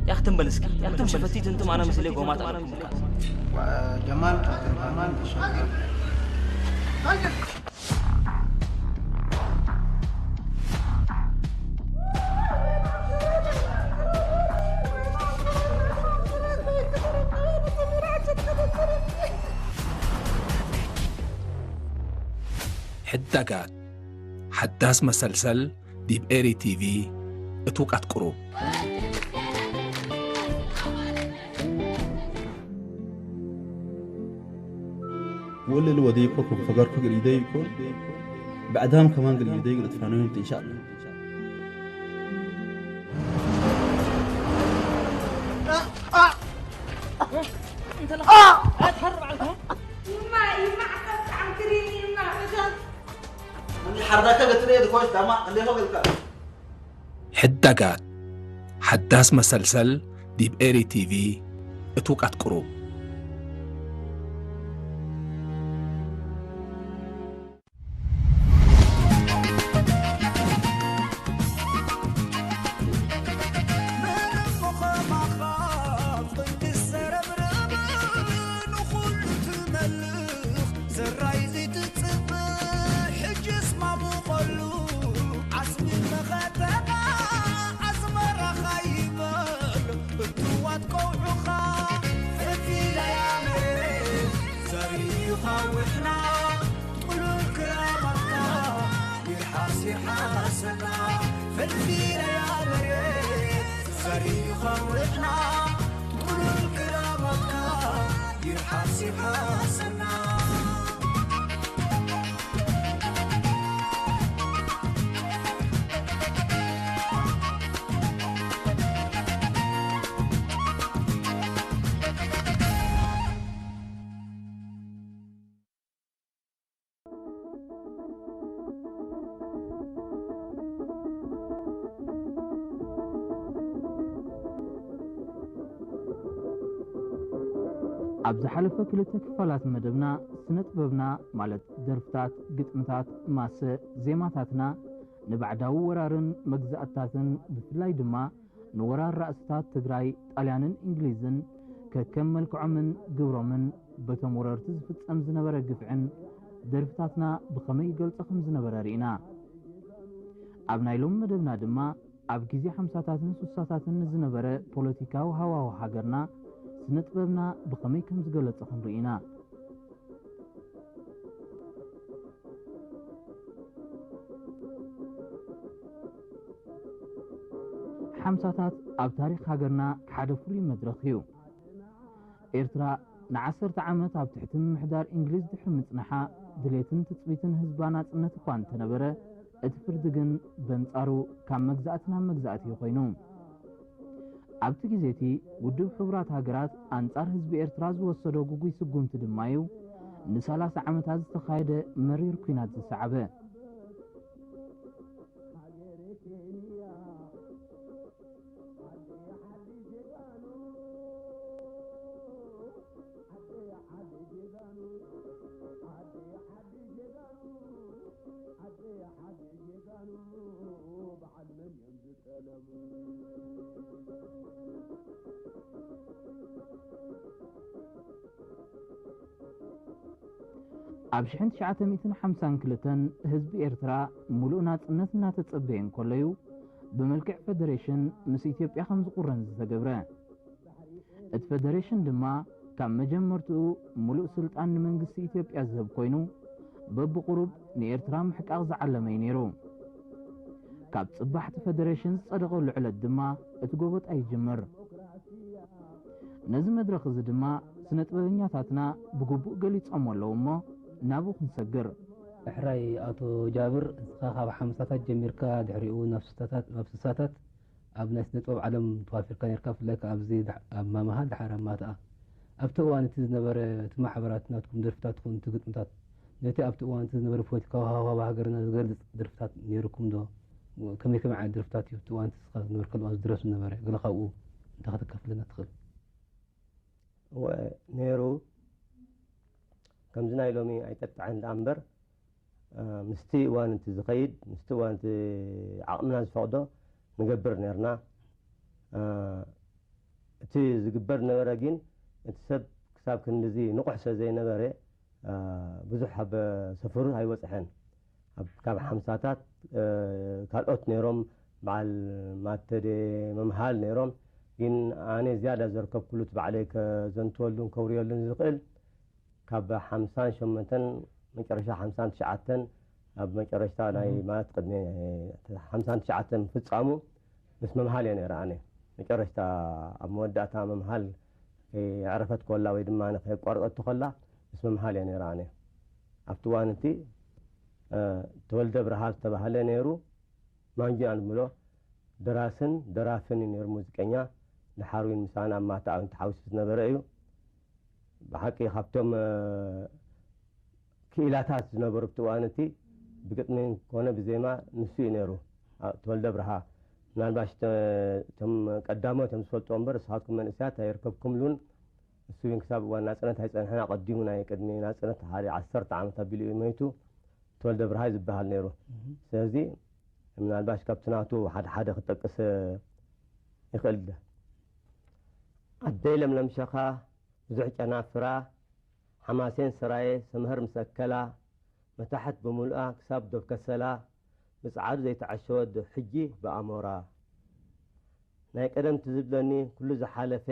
ያኽትም በል እስኪ፣ ያኽትም ሸፈቲት እንትም ኣነ ምስሌ ጎማት ኣለኩም። ጀማል፣ ጀማል፣ ሕዳጋት ሓዳስ መሰልሰል ዲብ ኤሪ ቲቪ እትውቃት ቁሩብ። ወለል ወደይኮ ከም ፈገርኩ ግል ይደይኮ ብዕዳም ከማን ግል ይደይ ግል ትፋነዮም ትንሻል። ሕዳጋት ሓዳስ መሰልሰል ዲብ ኤሪ ቲቪ እትውቃት ቁሩብ። ኣብ ዝሓለፈ ክልተ ክፋላት መደብና፣ ስነ ጥበብና፣ ማለት ደርፍታት፣ ግጥምታት፣ ማሰ፣ ዜማታትና፣ ንባዕዳዊ ወራርን መግዛእትታትን፣ ብፍላይ ድማ ንወራር ራእስታት ትግራይ፣ ጣልያንን እንግሊዝን፣ ከከም መልክዖምን ግብሮምን፣ በቶም ወረርቲ ዝፍጸም ዝነበረ ግፍዕን፣ ደርፍታትና ብኸመይ ይገልጾ ከም ዝነበረ ርኢና። ኣብ ናይ ሎሚ መደብና ድማ፣ ኣብ ግዜ ሓምሳታትን ሱሳታትን ንዝነበረ ፖለቲካዊ ሃዋሁ ሃገርና፣ ስነ ጥበብና ብኸመይ ከም ዝገለጾ ክንርኢ ኢና። ሓምሳታት ኣብ ታሪኽ ሃገርና ሓደ ፍሉይ መድረኽ እዩ። ኤርትራ ንዓሰርተ ዓመት ኣብ ትሕቲ ምምሕዳር እንግሊዝ ድሕሪ ምጽንሓ፣ ድሌትን ትጽቢትን ህዝባ ናጽነት እኳ እንተነበረ፣ እቲ ፍርዲ ግን በንጻሩ ካብ መግዛእቲ ናብ መግዛእቲ እዩ ኮይኑ። ኣብቲ ግዜ እቲ፣ ውድብ ሕቡራት ሃገራት ኣንጻር ህዝቢ ኤርትራ ዝወሰዶ ግጉይ ስጉምቲ ድማ እዩ ንሰላሳ ዓመታት ዝተኻየደ መሪር ኲናት ዘሰዓበ። ኣብ ሽሕን ትሽዓተ ሚእትን ሓምሳን ክልተን ህዝቢ ኤርትራ ምሉእ ናጽነት እናተጸበየ እንከሎ እዩ ብመልክዕ ፈደሬሽን ምስ ኢትዮጵያ ከም ዝቑረን ዝተገብረ። እቲ ፈደሬሽን ድማ ካብ መጀመርትኡ ምሉእ ስልጣን ንመንግስቲ ኢትዮጵያ ዝህብ ኮይኑ፣ በብቑሩብ ንኤርትራ ምሕቃቕ ዝዓለመ እዩ ነይሩ። ካብ ጽባሕቲ ፈደሬሽን ዝጸደቐሉ ዕለት ድማ እቲ ጎበጣ ይጅምር። ነዚ መድረኽ እዚ ድማ ስነ ጥበበኛታትና ብግቡእ ገሊጾሞ ኣለዉ እሞ ናብኡ ክንሰግር። ሕራይ ኣቶ ጃብር፣ ንስኻ ካብ ሓምሳታት ጀሚርካ ድሕሪኡ ናብ ስሳታት፣ ናብ ስሳታት ኣብ ናይ ስነ ጥበብ ዓለም ተዋፊርካ ነርካ፣ ብፍላይ ከኣ ኣብዚ ድሕ-፣ ኣብ ማማሃ ድሓር ኣብ ማትኣ። ኣብቲ እዋን እቲ ዝነበረ እቲ ማሕበራት ናትኩም ደርፍታት ትኹን እቲ ግጥምታት ነቲ ኣብቲ እዋን እቲ ዝነበረ ፖለቲካዊ ሃዋህው ሃገርና ዝገልጽ ደርፍታት ነይሩኩም ዶ? ከመይ ከመይ ዓይነት ደርፍታት እዩ ኣብቲ እዋን እቲ ንስኻ ዝነበርከሉ እዋን ዝድረስ ዝነበረ? ገለ ካብኡ እንተ ከተካፍለና ትኽእል? እወ፣ ነይሩ። ከምዚ ናይ ሎሚ ኣይጠጥዐን ደኣ እምበር፣ እ፣ ምስቲ እዋን እቲ ዝኸይድ፣ ምስቲ እዋን እቲ ዓቕምና ዝፈቕዶ ንገብር ነርና። እ፣ እቲ ዝግበር ነበረ ግን እቲ ሰብ ክሳብ ክንድዚ ንቑሕ ስለ ዘይነበረ ብዙሕ ኣብ ሰፈሩ ኣይበፅሐን። ካብ ሓምሳታት ካልኦት ነይሮም፣ በዓል ማተደ፣ መምሃል ነይሮም። ግን ኣነ ዝያዳ ዘርከብኩሉ እቲ ባዕለይ ከዘንትወሉን ከውርየሉን ዝኽእል ካብ ሓምሳን ሸሞንተን መጨረሻ ሓምሳን ትሽዓተን ኣብ መጨረሽታ ናይ ማለት ቅድሚ ሓምሳን ትሽዓተን ምፍፃሙ ምስ መምሃል እየ ነይረ። ኣነ መጨረሽታ ኣብ መወዳእታ መምሃል የዕረፈት ኮላ ወይ ድማ ከየቋርጠቱ ኮላ ምስ መምሃል እየ ነይረ። ኣነ ኣብቲ እዋን እቲ ተወልደ ብርሃ ዝተባህለ ነይሩ፣ ማንጁ ኢና ንብሎ፣ ደራስን ደራፍን እዩ ነይሩ፣ ሙዚቀኛ። ድሓር እውን ምሳና ኣብ ማታ እውን ተሓዊሱ ዝነበረ እዩ። ብሓቂ ካብቶም ክኢላታት ዝነበሩ ኣብቲ እዋን እቲ ብግጥሚ ኮነ ብዜማ ንሱ እዩ ነይሩ፣ ተወልደ ብርሃ። ምናልባሽ እቶም ቀዳሞት እዮም ዝፈልጥዎ እምበር ንስኻትኩም መንእሰያት ኣይርከብኩምሉን። እሱ እውን ክሳብ እዋን ናፅነት ኣይፀንሐን፣ ኣቐዲሙ ናይ ቅድሚ ናፅነት ሓደ ዓሰርተ ዓመት ኣቢሉ እዩ መይቱ። ተወልደ ብርሃ እዩ ዝበሃል ነይሩ። ስለዚ ምናልባሽ ካብቲ ናቱ ሓደ ሓደ ክጠቅስ ይኽእል። ኣደይ ለምለም ሸኻ፣ ብዙሕ ጨናፍራ፣ ሓማሴን ሰራየ ሰምሀር ምስ ኣከላ፣ መታሕት ብምሉኣ ክሳብ ዶብ ከሰላ፣ ብጸዓዱ ዘይተዓሸወት ዶ ሕጂ ብኣሞራ። ናይ ቀደም ትዝብለኒ ኩሉ ዝሓለፈ፣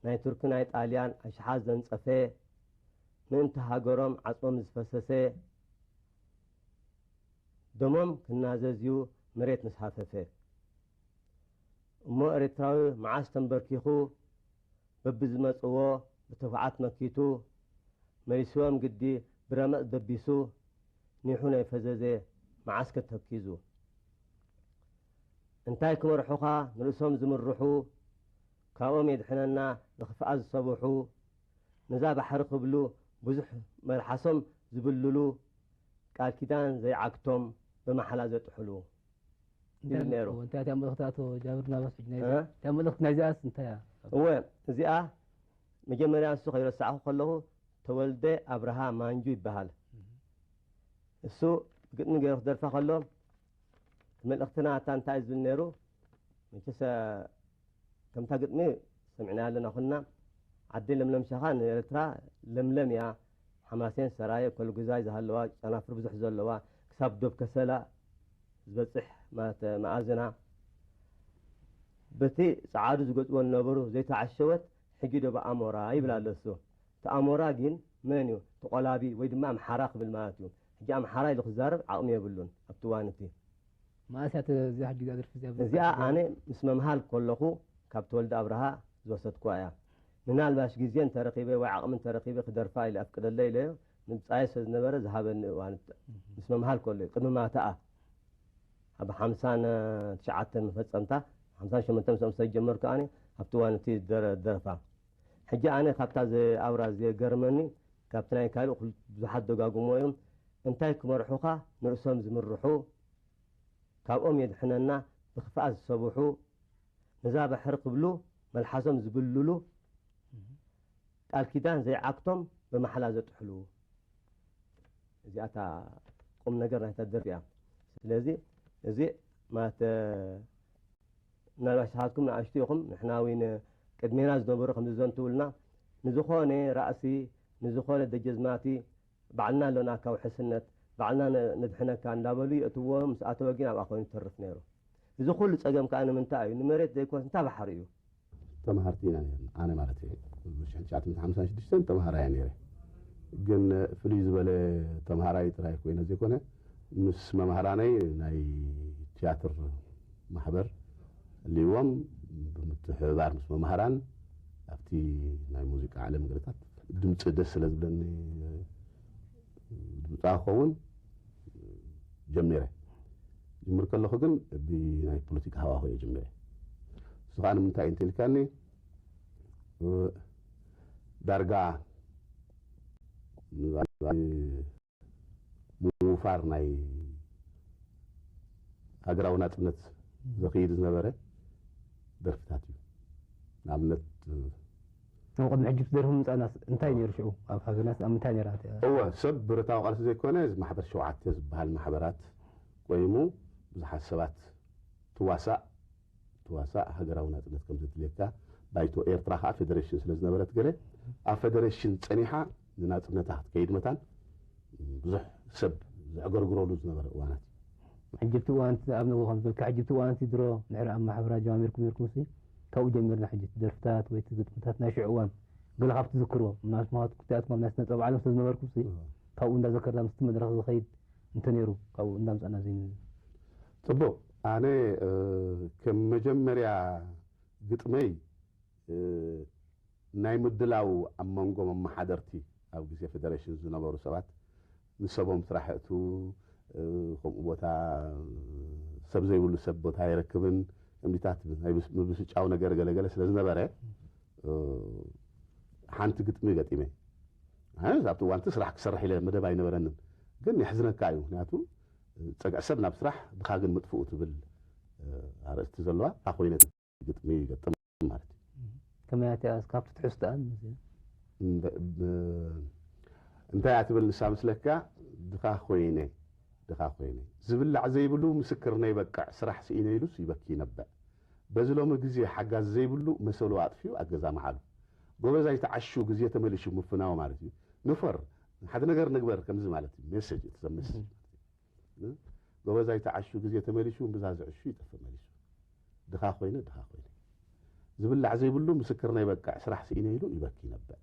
ናይ ቱርኪ ናይ ጣልያን ኣሽሓት ዘንጸፈ፣ ምእንቲ ሃገሮም ዓጽሞም ዝፈሰሰ፣ ደሞም ክናዘዝዩ መሬት ምስ ሃፈፈ። እሞ ኤርትራዊ መዓስ ተንበርኪኹ በብዝመጽዎ ብትብዓት መኪቱ፣ መሊስዎም ግዲ ብረመጽ ደቢሱ፣ ኒሑ ናይ ፈዘዘ መዓስ ከተኪዙ። እንታይ ክመርሑኻ ንርእሶም ዝምርሑ፣ ካብኦም የድሕነና ንኽፍኣ ዝሰብሑ፣ ነዛ ባሕሪ ክብሉ ብዙሕ መልሓሶም ዝብልሉ፣ ቃል ኪዳን ዘይዓግቶም ብማሕላ ዘጥሕሉ። ይብል ነይሩ። እንታይ እያ መልእኽቲ ኣቶ ጃብር ናባስ ሕጂ ናይ እንታይ መልእኽቲ ናይዚኣስ እንታይ እያ? እወ፣ እዚኣ መጀመርያ ንሱ ከይረሳዕኹ ከለኹ ተወልደ ኣብርሃ ማንጁ ይበሃል። እሱ ግጥሚ ገይሩ ክደርፋ ከሎ መልእኽትና እታ እንታይ ዝብል ነይሩ? መቸሰ ከምታ ግጥሚ ሰሚዕናያ ኣለና ኩልና። ዓዲ ለምለም ሸኻ ንኤርትራ ለምለም እያ። ሓማሴን ሰራየ ኮልጉዛይ ዝሃለዋ፣ ጨናፍር ብዙሕ ዘለዋ፣ ክሳብ ዶብ ከሰላ ዝበጽሕ ማለት መኣዝና። በቲ ጸዓዱ ዝገጽዎ ዝነበሩ ዘይተዓሸወት ሕጂ ዶ ብኣሞራ ይብል ኣሎ እሱ። እቲ ኣሞራ ግን መን እዩ? እቲ ቆላቢ ወይ ድማ ኣምሓራ ክብል ማለት እዩ። ሕጂ ኣምሓራ ኢሉ ክዛረብ ዓቕሚ የብሉን ኣብቲ እዋን እቲ። መኣስ እያ እዛ ሕጂ እዛ ደርፊ እዚኣ እዚኣ ኣነ ምስ መምሃል ከለኹ ካብ ተወልደ ኣብርሃ ዝወሰድኩዋ እያ። ምናልባሽ ግዜ እንተረኺበ ወይ ዓቕሚ እንተረኺበ ክደርፋ ኢለ ኣፍቅደለይ ኢለዮ። ምብጻየ ስለ ዝነበረ ዝሃበኒ እዋን ምስ መምሃል ከሎ እዩ። ቅድሚ ማታኣ ኣብ ሓምሳን ትሽዓተን መፈጸምታ ሓምሳን ሸሞንተን ምስ ዝጀመርኩ ኣነ ኣብቲ እዋን እቲ ደረ-፣ ደረፋ። ሕጂ ኣነ ካብታ ዝ-፣ ኣብራ ዝገርመኒ ካብቲ ናይ ካልእ ኩል-፣ ብዙሓት ደጋግሞ እዮም። እንታይ ክመርሑኻ ንርእሶም ዝምርሑ፣ ካብኦም የድሕነና ብኽፍኣት ዝሰብሑ፣ ነዛ ባሕሪ ክብሉ መልሓሶም ዝብልሉ፣ ቃል ኪዳን ዘይዓግቶም ብማሕላ ዘጥሕሉ። እዚኣታ ቁም ነገር ናይታ ደርፊ እያ። ስለዚ እዚ ማለት፣ እ፣ ምናልባት ንስኻትኩም ንኣሽቱ ኢኹም፣ ንሕና እውን ቅድሜና ዝነበሩ ከም ዝዘንትውልና፣ ንዝኾነ ራእሲ፣ ንዝኾነ ደጀዝማቲ፣ ባዕልና ኣሎና ካብ ውሕስነት፣ ባዕልና ነ-፣ ነድሕነካ እንዳበሉ የእትዎ፣ ምስ ኣተወ ግን ኣብኣ ኮይኑ ይተርፍ ነይሩ። እዚ ኩሉ ጸገም ከኣ ንምንታይ እዩ? ንመሬት ዘይኮነስ እንታይ ባሕሪ እዩ? ተማሃርቲ ኢና ነርና፣ ኣነ ማለት እየ። ብ ሽሕን ትሽዓተ ሚእትን ሓምሳን ሽዱሽተን ተማሃራይ እየ ነይረ። ግን ፍልይ ዝበለ ተማሃራይ ጥራይ ኮይነ ዘይኮነ፣ ምስ መማህራነይ ናይ ትያትር ማሕበር ህልዎም ብምትሕብባር ምስ መማህራን ኣብቲ ናይ ሙዚቃ ዓለም ገለታት ድምፂ ደስ ስለ ዝብለኒ ድምፃ ክኸውን ጀሚረ። ጅምር ከለኹ ግን ብናይ ፖለቲካ ሃዋሁ እየ ጀሚረ። ንሱ ከዓ ንምንታይ እዩ እንተኢልካኒ፣ ዳርጋ ምውፋር ናይ ሃገራዊ ናጽነት ዘኽይድ ዝነበረ ደርፍታት እዩ። ንኣብነት፣ ኣብ ቅድሚ ሕጂ ደርፊ ምምጻእናስ እንታይ ነይሩ ሽዑ? ኣብ ሃገርናስ ኣብ ምንታይ ነይራ እቲኣ? እወ፣ ሰብ ብረታዊ ቃልሲ ዘይኮነ፣ እዚ ማሕበር ሸውዓተ ዝበሃል ማሕበራት ቆይሙ ብዙሓት ሰባት ትዋሳእ፣ ትዋሳእ ሃገራዊ ናጽነት ከም ዘድልየካ፣ ባይቶ ኤርትራ ከዓ ፌደሬሽን ስለ ዝነበረት ገለ ኣብ ፌደሬሽን ጸኒሓ ንናጽነታ ክትከይድ መታን ብዙሕ ሰብ ዘዕገርግረሉ ዝነበረ እዋናት እዩ። ሕጂ እቲ እዋን እቲ ኣብ ንግሆ ከም ዝበልካ፣ ሕጂ እቲ እዋን እቲ ድሮ ድሕሪ ኣብ ማሕበራ ጀማሚርኩም ነርኩም ሲ፣ ካብኡ ጀሚርና። ሕጂ እቲ ደርፍታት ወይ እቲ ግጥምታት ናይ ሽዑ እዋን ገለ ካብ ትዝክርዎ፣ ምናልባት ክልቲኣትኩም ኣብ ናይ ስነ ጥበብ ዓለም ስለ ዝነበርኩም ሲ፣ እዎ። ካብኡ እንዳዘከርና ምስቲ መድረኽ ዝኸይድ እንተ ነይሩ፣ ካብኡ እንዳምጻና ዘይን ጽቡቕ። ኣነ፣ እ፣ ከም መጀመርያ ግጥመይ፣ እ፣ ናይ ምድላው ኣብ መንጎ መመሓደርቲ ኣብ ግዜ ፌደሬሽን ዝነበሩ ሰባት ንሰቦም ስራሕ የእቱ፣ እ፣ ከምኡ ቦታ፣ ሰብ ዘይብሉ ሰብ ቦታ ኣይረክብን፣ ከምዚታት ናይ ምስ-፣ ምብስጫው ነገር ገለገለ ስለ ዝነበረ፣ እ፣ ሓንቲ ግጥሚ ገጢመ። ኣነ ኣብቲ እዋንቲ ስራሕ ክሰርሕ ኢለ መደብ ኣይነበረንን። ግን የሕዝነካ እዩ። ምክንያቱ፣ ጸግዒ ሰብ ናብ ስራሕ፣ ብኻ ግን ምጥፍኡ ትብል፣ እ፣ ኣርእስቲ ዘለዋ እታ ኮይነት ግጥሚ ይገጥም ማለት እዩ። ከመይ እያ እቲኣ? ካብቲ ትሕዝቶኣን ምስ እንደ-፣ ብ-፣ እንታይ እያ ትብል ንሳ ምስለካ? ድኻ ኮይነ፣ ድኻ ኮይነ። ዝብላዕ ዘይብሉ ምስክርነይ በቅዕ፣ ስራሕ ስኢነ ኢሉስ ይበኪ ይነብዕ። በዚ ሎሚ ግዜ ሓጋዚ ዘይብሉ መሰሉ ኣጥፊኡ ኣብ ገዛ መዓሉ። ጎበዝ ኣይትዓሹ ግዜ ተመሊሹ ምፍናው ማለት እዩ። ንፈር፣ ሓደ ነገር ንግበር ከምዚ ማለት እዩ። ሜሴጅ፣ እቲ ሰብ ሜሴጅ ማለት እዩ። እ? ጎበዝ ኣይትዓሹ ግዜ ተመሊሹ እምብዛ ዝዕሹ ይጠፍእ መሊሱ። ድኻ ኮይነ፣ ድኻ ኮይነ። ዝብላዕ ዘይብሉ ምስክርነይ በቅዕ፣ ስራሕ ስኢነ ኢሉ ይበኪ ይነብዕ።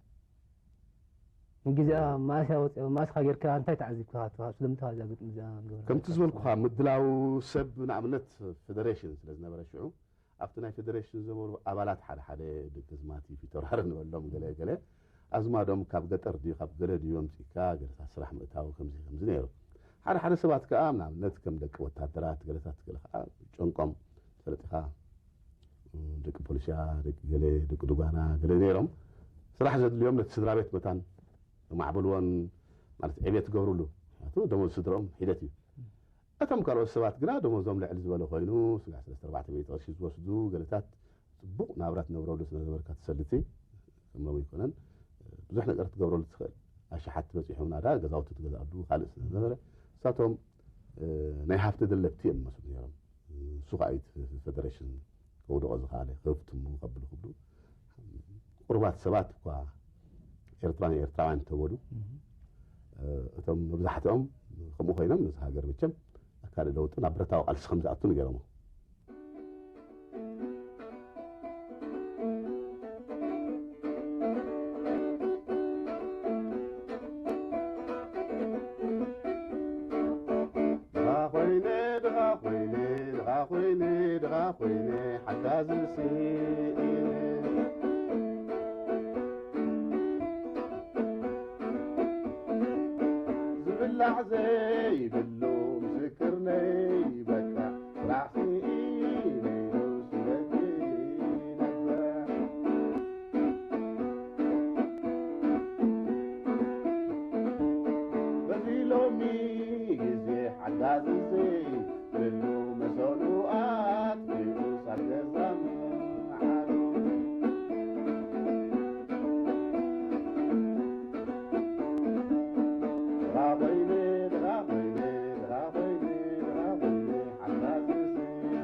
ንግዜኣ መኣስ እያ ወፂኣ? መኣስ ኢኻ ጌርካ? እንታይ ተዓዚብካ? ስለምንታይ እዛ ግጥሚ እዚኣ ገበርካ? ከምቲ ዝበልኩኻ ምድላው ሰብ ንኣብነት ፌደሬሽን ስለ ዝነበረ ሽዑ ኣብቲ ናይ ፌደሬሽን ዝነበሩ ኣባላት ሓደ ሓደ ደቂ ኣዝማቲ ፊተውራሪ ንበሎም ገለ ገለ ኣዝማዶም ካብ ገጠር ድዩ ካብ ገለ ድዩ ኣምፂእካ ገለታት ስራሕ ምእታው ከምዚ ከምዚ ነይሩ። ሓደ ሓደ ሰባት ከዓ ንኣብነት ከም ደቂ ወታደራት ገለታት ገለ ከዓ ጨንቆም ፈለጢኻ ደቂ ፖሊስያ ደቂ ገለ ደቂ ዱጓና ገለ ነይሮም ስራሕ ዘድልዮም ነቲ ስድራ ቤት መታን ማዕበልዎን ማለት ዕብየት ትገብርሉ ናቱ ደሞዝ ስድረኦም ሒደት እዩ። እቶም ካልኦት ሰባት ግና ደሞዞም ልዕል ዝበለ ኮይኑ ስጋዕ ሰለስተ ኣርባዕተ ሚእቲ ቅርሺ ዝወስዱ ገለታት ፅቡቕ ናብራ ትነብረሉ ስለ ዝነበርካ ትሰልቲ ከም ሎሚ ኣይኮነን ብዙሕ ነገር ትገብረሉ ትኽእል ኣሽሓት ትበፂሑ ናዳ ገዛውቲ ትገዛሉ ካልእ ስለ ዝነበረ ንሳቶም ናይ ሃፍቲ ደለብቲ እዮም መስሉ ነይሮም ንሱ ከዓ እዩ እቲ ፌደሬሽን ከውድቖ ዝኸኣለ ከፍትሙ ከብሉ ክብሉ ቁሩባት ሰባት እኳ ኤርትራን ኤርትራውያን እንተበሉ እቶም መብዛሕትኦም ከምኡ ኮይኖም ነዚ ሃገር መቸም ኣካል ለውጢ ናብ ብረታዊ ቃልሲ ከም ዝኣቱ ንገሮሞ ድኻ ኮይነ ድኻ ኮይነ ድኻ ኮይነ ድኻ ኮይነ ሓጋዚ ስኢነ ዝብላዕ ዘይብሉ ምስክርነይ በቃ ስራሕ ስኢነ ኢሉ ስለቲ ነበር በዚ ሎሚ ግዜ ሓጋዚ ዘይብሉ መሰሉ ኣጥፊኡ ሳብ ገዛ ምዓሉ ድኻ ኮይነ ድኻ ኮይነ ድኻ ኮይነ ድኻ ኮይነ ሓጋዚ ስኢነ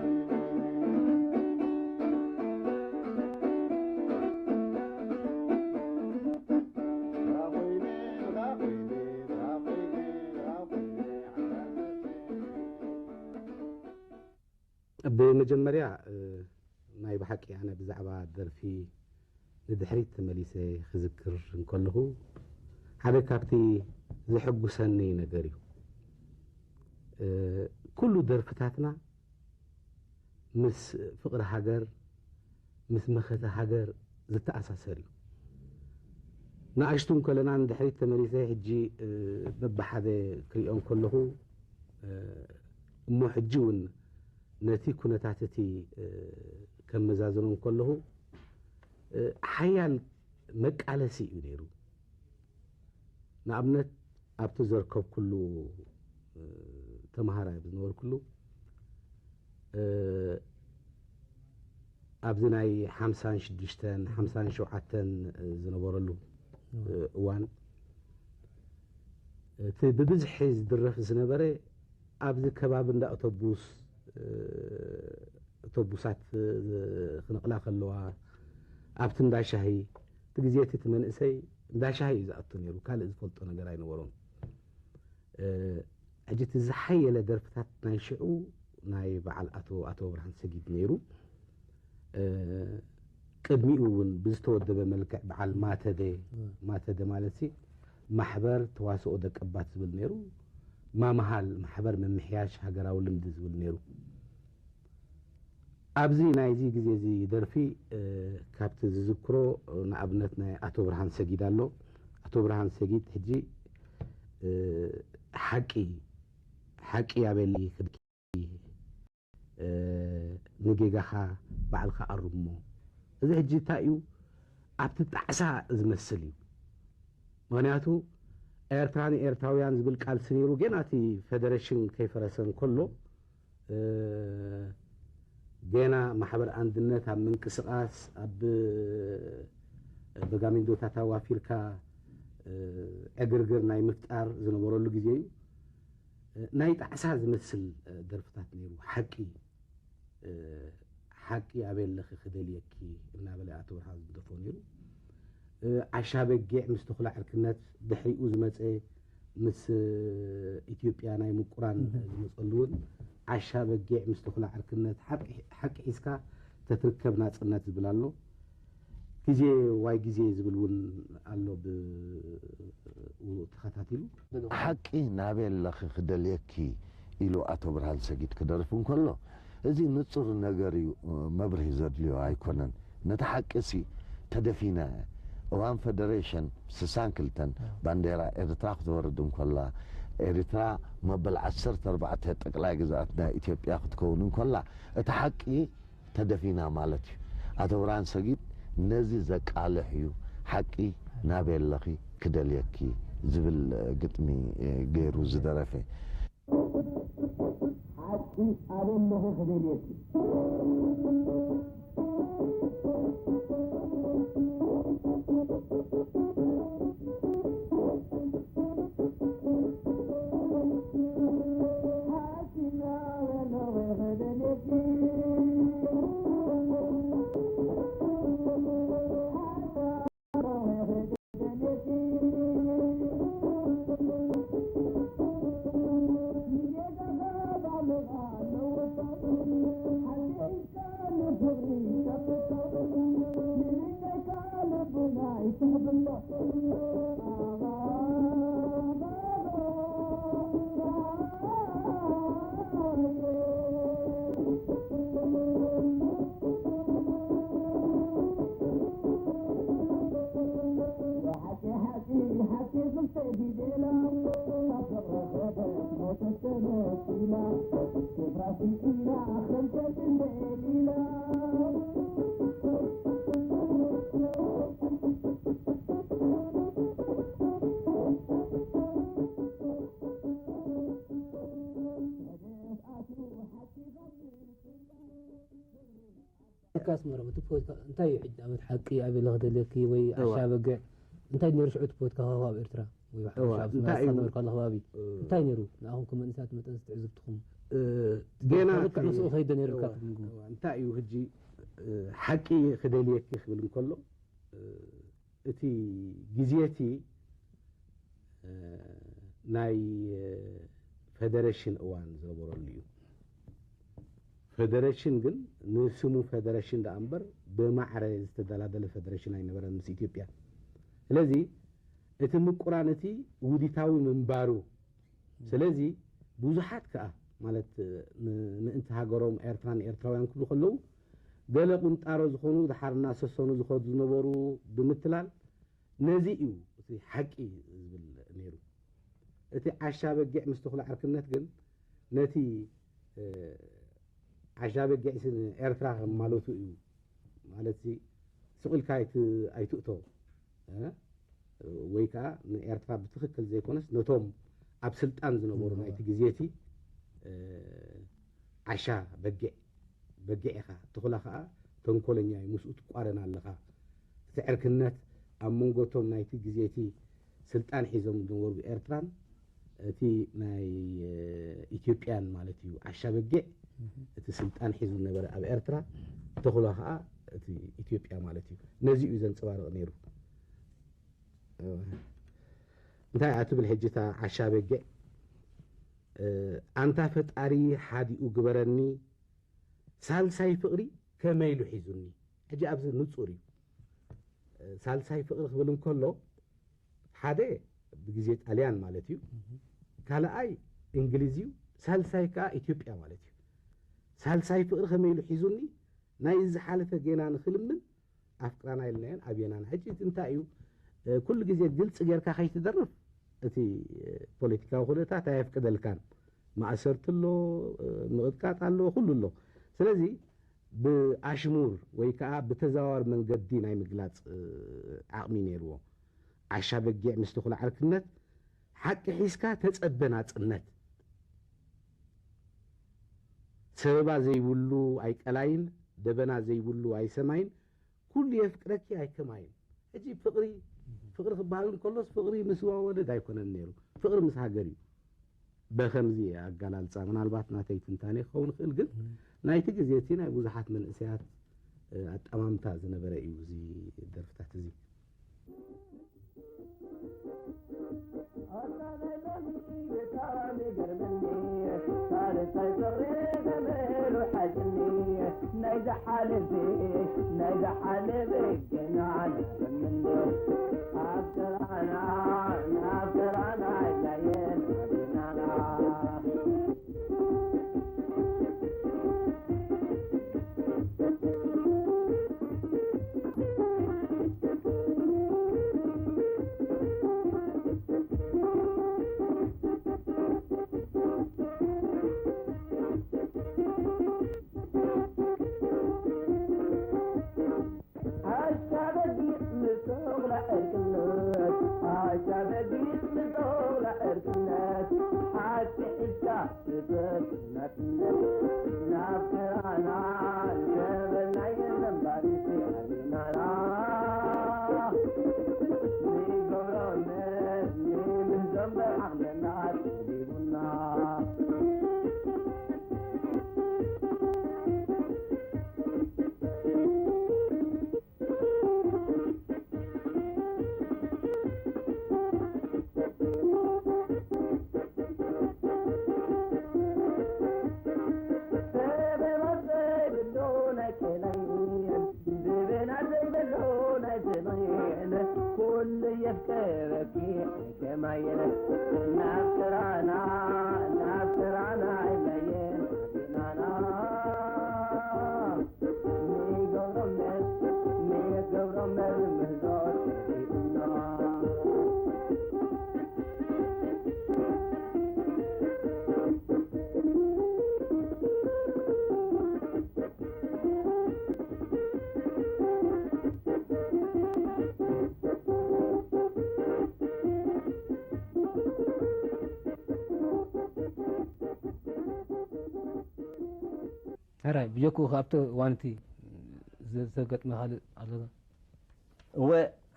ብመጀመርያ ናይ ብሓቂ ኣነ ብዛዕባ ደርፊ ንድሕሪት ተመሊሰ ክዝክር እንከለኹ ሓደ ካብቲ ዘሐጉሰኒ ነገር እዩ። ኩሉ ደርፍታትና ምስ ፍቕሪ ሃገር፣ ምስ መኸተ ሃገር ዝተኣሳሰር እዩ። ንኣሽቱ እንከለና ንድሕሪት ተመሊሰ ሕጂ በብሓደ ክሪኦ እንከለኹ እሞ ሕጂ እውን ነቲ ኩነታት እቲ ከመዛዝኖ እንከለኹ ሓያል መቃለሲ እዩ ነይሩ። ንኣብነት ኣብቲ ዘርከብኩሉ ተምሃራይ ኣብ ዝነበርኩሉ ኣብዚ ናይ ሓምሳን ሽዱሽተን ሓምሳን ሸውዓተን ዝነበረሉ እዋን እቲ ብብዝሒ ዝድረፍ ዝነበረ ኣብዚ ከባቢ እንዳ ኣውቶቡስ ኣውቶቡሳት ክነቕላ ከለዋ ኣብቲ እንዳ ሻሂ፣ እቲ ግዜ እቲ፣ እቲ መንእሰይ እንዳ ሻሂ እዩ ዝኣቱ ነይሩ፣ ካልእ ዝፈልጦ ነገር ኣይነበሮን። እ፣ ሕጂ እቲ ዝሓየለ ደርፍታት ናይ ሽዑ ናይ በዓል ኣቶ፣ ኣቶ ብርሃን ሰጊድ ነይሩ። እ፣ ቅድሚኡ እውን ብዝተወደበ መልክዕ በዓል ማተደ፣ ማተደ ማለት ሲ ማሕበር ተዋስኦ ደቀባት ዝብል ነይሩ። ማምሃል ማሕበር ምምሕያሽ ሃገራዊ ልምዲ ዝብል ነይሩ። ኣብዚ ናይዚ ግዜ እዚ ደርፊ፣ እ፣ ካብቲ ዝዝክሮ፣ ንኣብነት ናይ ኣቶ ብርሃን ሰጊድ ኣሎ። ኣቶ ብርሃን ሰጊድ ሕጂ፣ እ፣ ሓቂ፣ ሓቂ ኣበሊ ክድኪ፣ እ፣ ንጌጋኻ ባዕልኻ ኣርሞ። እዚ ሕጂ እንታይ እዩ? ኣብቲ ጣዕሳ ዝመስል እዩ። ምኽንያቱ ኤርትራ ንኤርትራውያን ዝብል ቃልሲ ነይሩ። ገና እቲ ፌደሬሽን ከይፈረሰ እንከሎ፣ እ፣ ገና ማሕበር ኣንድነት ኣብ ምንቅስቓስ፣ ኣብ በጋሚንዶታት ኣዋፊርካ፣ እ፣ ዕግርግር ናይ ምፍጣር ዝነበረሉ ግዜ እዩ። እ፣ ናይ ጣዕሳ ዝመስል፣ እ፣ ደርፍታት ነይሩ። ሓቂ፣ እ፣ ሓቂ ኣበይ ኣለኺ ክደልየኪ እናበለ ኣቶ ብርሃን ዝደርፎ ነይሩ። እ፣ ዓሻ በጊዕ ምስ ተኹላ ዕርክነት ድሕሪኡ ዝመጸ፣ ምስ፣ እ፣ ኢትዮጵያ ናይ ምቁራን ዝመጸሉ እውን ዓሻ በጊዕ ምስ ተኹላ ዕርክነት፣ ሓቂ፣ ሓቂ ሒዝካ ተትርከብ ናጽነት ዝብል ኣሎ። ግዜ ዋይ ግዜ ዝብል እውን ኣሎ ብኡ ተኸታቲሉ። ሓቂ ናበይ ኣለኺ ክደልየኪ ኢሉ ኣቶ ብርሃን ሰጊድ ክደርፍ እንከሎ፣ እዚ ንጹር ነገር እዩ፣ መብርሂ ዘድልዮ ኣይኮነን። ነቲ ሓቂ ሲ ተደፊነ፣ እዋን ፈደሬሽን ስሳን ክልተን ባንዴራ ኤርትራ ክትወርድ እንከላ፣ ኤርትራ መበል ዓሰርተ ኣርባዕተ ጠቅላይ ግዝኣት ናይ ኢትዮጵያ ክትከውን እንከላ፣ እቲ ሓቂ ተደፊና ማለት እዩ። ኣቶ ብርሃን ሰጊድ ነዚ ዘቃልሕ እዩ። ሓቂ ናበይ ኣለኺ ክደልየኪ ዝብል ግጥሚ ገይሩ ዝደረፈ። ሓቂ ኣበይ ኣለኺ ክደልየኪ። ኣስመሮም፣ እቲ ፖለቲካ እንታይ እዩ ሕጂ? ኣመት ሓቂ ኣበይ ለኽደልየኪ ወይ እዋ። ዓሻ በግዕ እንታይ ነይሩ ሽዑ እቲ ፖለቲካ ሃዋህው ኣብ ኤርትራ? ወይ እዋ፣ ሓፈሻ ኣብ እንታይ ሶማል እዩ? ዝነበርካሉ ከባቢ እ፣ እንታይ ነይሩ? ንኣኹም ከም መንእሰያት መጠን ትዕዝብትኹም? እ፣ ገና ልክዕ እቲ ምስኡ ከይደ ነይሩ እዋ፣ ካብ ምግቡ። እዋ፣ እንታይ እዩ ሕጂ፣ እ፣ ሓቂ ክደልየኪ ክብል እንከሎ፣ እ፣ እቲ ግዜ እቲ፣ እ፣ ናይ፣ እ፣ ፈደረሽን እዋን ዝነበረሉ እዩ። ፈደረሽን ግን ንስሙ ፈደረሽን ደኣ እምበር ብማዕረ ዝተደላደለ ፈደረሽን ኣይነበረን ምስ ኢትዮጵያ። ስለዚ እቲ ምቁራን እቲ ውዲታዊ ምንባሩ፣ ስለዚ ብዙሓት ከኣ ማለት ን-፣ ምእንቲ ሃገሮም ኤርትራን ኤርትራውያን ክብሉ ከለዉ ገለ ቁንጣሮ ዝኾኑ ድሓር እናሰሰኑ ዝኸዱ ዝነበሩ ብምትላል ነዚ እዩ እቲ ሓቂ ዝብል ነይሩ። እቲ ዓሻ በጊዕ ምስ ተኹላ ዕርክነት ግን ነቲ፣ እ፣ ዓሻ በጊዕ ሲ ንኤርትራ ከም ማለቱ እዩ። ማለት ሲ ስቕ ኢልካ ኣይት-፣ ኣይትእቶ፣ እ፣ ወይ ከኣ ንኤርትራ ብትኽክል ዘይኮነስ ነቶም ኣብ ስልጣን ዝነበሩ ናይቲ ግዜ እቲ፣ እ፣ ዓሻ በጊዕ በጊዕ ኢኻ፣ ተኹላ ኸኣ ተንኮለኛ እዩ፣ ምስኡ ትቋረን ኣለኻ። እቲ ዕርክነት ኣብ መንጎ እቶም ናይቲ ግዜ እቲ ስልጣን ሒዞም ዝነበሩ ኤርትራን እቲ ናይ፣ እ፣ ኢትዮጵያን ማለት እዩ። ዓሻ በጊዕ እቲ ስልጣን ሒዙ ዝነበረ ኣብ ኤርትራ፣ ተኹላ ኸኣ እቲ ኢትዮጵያ ማለት እዩ። ነዚ እዩ ዘንጸባርቕ ነይሩ። እንታይ እያ ትብል ሕጂ እታ ዓሻ በጊዕ? ኣንታ ፈጣሪ ሓዲኡ ግበረኒ፣ ሳልሳይ ፍቕሪ ከመይ ኢሉ ሒዙኒ። ሕጂ ኣብዚ ንጹር እዩ። ሳልሳይ ፍቕሪ ክብል እንከሎ ሓደ ብግዜ ጣልያን ማለት እዩ፣ ካልኣይ እንግሊዝ እዩ፣ ሳልሳይ ከዓ ኢትዮጵያ ማለት እዩ። ሳልሳይ ፍቕሪ ከመይ ኢሉ ሒዙኒ፣ ናይ ዝሓለፈ ጌና ንክልምን ኣፍቅራና ኢልናየን ኣብየናን። ሕጂ እቲ እንታይ እዩ? ኩሉ ግዜ ግልፂ ጌርካ ከይትደርፍ እቲ ፖለቲካዊ ኩነታት ኣየፍቅደልካን። ማእሰርቲ ኣሎ፣ ምቕጥቃጥ ኣሎ፣ ኩሉ ኣሎ። ስለዚ ብኣሽሙር ወይ ከዓ ብተዘዋዋሪ መንገዲ ናይ ምግላፅ ዓቕሚ ነይርዎ። ዓሻ በጊዕ ምስ ተኹላ ዕርክነት፣ ሓቂ ሒዝካ ተፀበ ናፅነት። ሰበባ ዘይብሉ ኣይቀላይን፣ ደበና ዘይብሉ ኣይሰማይን፣ ኩሉ የፍቅረኪ ኣይከማይን። ሕጂ ፍቕሪ፣ ፍቕሪ ክበሃል እንከሎስ ፍቕሪ ምስ ዋወደድ ኣይኮነን ነይሩ፣ ፍቕሪ ምስ ሃገር እዩ። በኸምዚ ኣገላልፃ፣ ምናልባት ናተይ ትንታኔ ክኸውን ይኽእል፣ ግን ናይቲ ግዜ እቲ ናይ ብዙሓት መንእሰያት ኣጠማምታ ዝነበረ እዩ እዚ ደርፍታት እዚ። ሕራይ ብጀኩ ካብቲ ዋንቲ ዘገጥመ ካልእ ኣሎ ዶ? እወ፣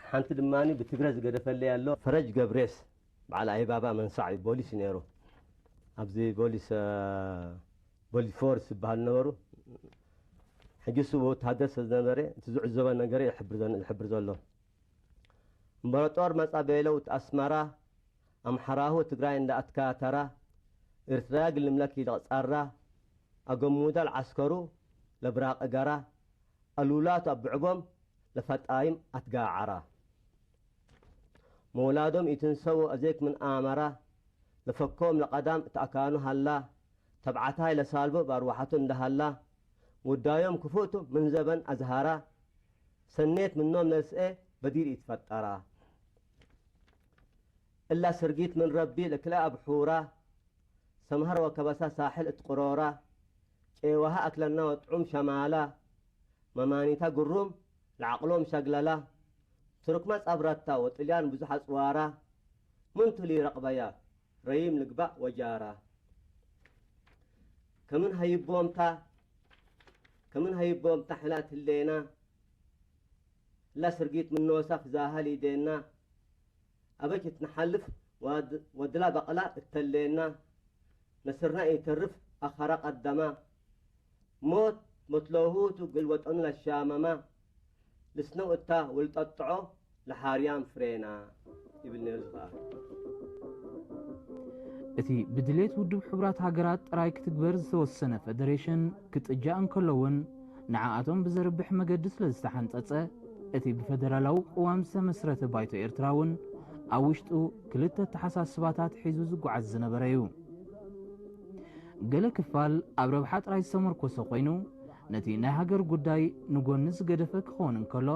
ሓንቲ ድማ ብትግረ ዝገደፈለይ ኣሎ። ፈረጅ ገብሬስ በዓል ኣይባባ መንሳዕ እዩ፣ ቦሊስ እዩ ነይሩ። ኣብዚ ቦሊስ ቦሊፎርስ ዝበሃሉ ነበሩ። ሕጂ እሱ ወታደር ስለ ዝነበረ እቲ ዝዕዘቦ ነገር እዩ ዝሕብር ዘሎ። እምበረጦር መጻ ቤለው ኣስመራ ኣምሓራሁ ትግራይ እንዳኣትካ ተራ ኤርትራ ግልምለኪ ለቕጻራ ኣገሙዳ ለዓስከሩ ለብራቕ ጋራ ኣሉላቱ ኣብዕቦም ለፈጣይም ኣትጋዓራ መውላዶም ኢትንሰው ኣዜክ ምን ኣመራ ለፈኮም ለቐዳም እትኣካኑ ሃላ ተብዓታይ ለሳልቦ ባርዋሓቱ እንዳሃላ ውዳዮም ክፉእቱ ምን ዘበን ኣዝሃራ ሰኔት ምኖም ነስኤ በዲር ኢትፈጠራ እላ ስርጊት ምን ረቢ ለክልኣ ኣብሑራ ሰምሃር ወከበሳ ሳሕል እትቅሮራ ጨዋሃ ኣክለና ወጥዑም ሸማላ መማኒታ ግሩም ለዓቅሎም ሸግለላ ትርክማ ጻብራታ ወጥልያን ብዙሕ ኣጽዋራ ምን ቱሊ ረቅበያ ረይም ልግባእ ወጃራ ከምን ሃይቦምታ ከምን ሃይቦምታ ሕላት ህሌና እላ ስርጊት ምኖሳ ፍዛሃል ኢዴና ኣበች እትንሓልፍ ወድላ በቕላ እተሌና ነስርና ኢተርፍ ኣኸራ ቀደማ ሞት መትለሁ ትግል ወጠኑ ለሻመማ ልስነው እታ ወልጠጥዖ ለሓርያም ፍሬና ይብል ነይሩ ዝኸኣ። እቲ ብድሌት ውድብ ሕቡራት ሃገራት ጥራይ ክትግበር ዝተወሰነ ፈደሬሽን ክጥጃእ እንከሎ እውን ንዓኣቶም ብዘርብሕ መገዲ ስለ ዝተሓንጸጸ እቲ ብፈደራላዊ ቅዋም ዝተመስረተ ባይቶ ኤርትራ እውን ኣብ ውሽጡ ክልተ ኣተሓሳስባታት ሒዙ ዝጓዓዝ ዝነበረ እዩ። ገለ ክፋል ኣብ ረብሓ ጥራይ ዝተመርኮሰ ኮይኑ ነቲ ናይ ሃገር ጉዳይ ንጎኒ ዝገደፈ ክኸውን እንከሎ፣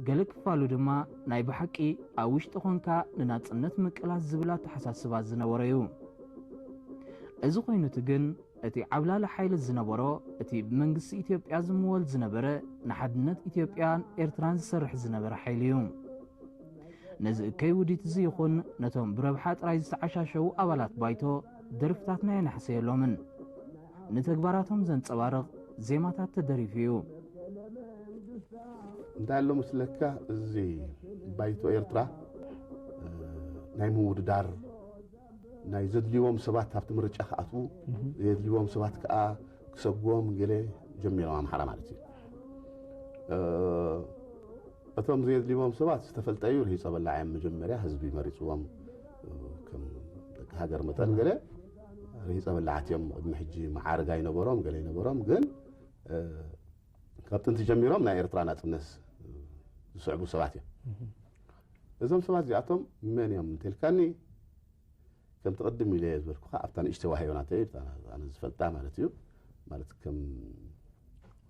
ገለ ክፋሉ ድማ ናይ ብሓቂ ኣብ ውሽጢ ኾንካ ንናጽነት ምቅላስ ዝብል ኣተሓሳስባ ዝነበሮ እዩ። እዚ ኮይኑቲ ግን እቲ ዓብላሊ ሓይሊ ዝነበሮ እቲ ብመንግስቲ ኢትዮጵያ ዝምወል ዝነበረ ንሓድነት ኢትዮጵያን ኤርትራን ዝሰርሕ ዝነበረ ሓይሊ እዩ። ነዚ እከይ ውዲት እዚ ይኹን ነቶም ብረብሓ ጥራይ ዝተዓሻሸዉ ኣባላት ባይቶ ደርፍታትና የናሕሰየሎምን። ንተግባራቶም ዘንጸባርቕ ዜማታት ተደሪፉ እዩ። እንታይ ኣሎ ምስለካ፣ እዚ ባይቶ ኤርትራ ናይ ምውድዳር ናይ ዘድልዎም ሰባት ኣብቲ ምርጫ ክኣትዉ፣ ዘድልዎም ሰባት ከዓ ክሰግዎም ገለ ጀሚሮም ኣምሓራ ማለት እዩ። እቶም ዘየድልዎም ሰባት ዝተፈልጠ እዩ። ርሂፀ በላዕ እዮም። መጀመርያ ህዝቢ መሪፅዎም ከም ደቂ ሃገር መጠን ገለ ርሂፀ በላዓት እዮም። ቅድሚ ሕጂ መዓርግ ኣይነበሮም፣ ገለ ኣይነበሮም። ግን ካብ ጥንቲ ጀሚሮም ናይ ኤርትራ ናፅነት ዝስዕቡ ሰባት እዮም። እዞም ሰባት እዚኣቶም መን እዮም እንተልካኒ፣ ከምቲ ቅድም ኢለ ዝበልኩኻ ኣብታ ንእሽተይ ዋህዮ ናተይ ኣነ ዝፈልጣ ማለት እዩ። ማለት ከም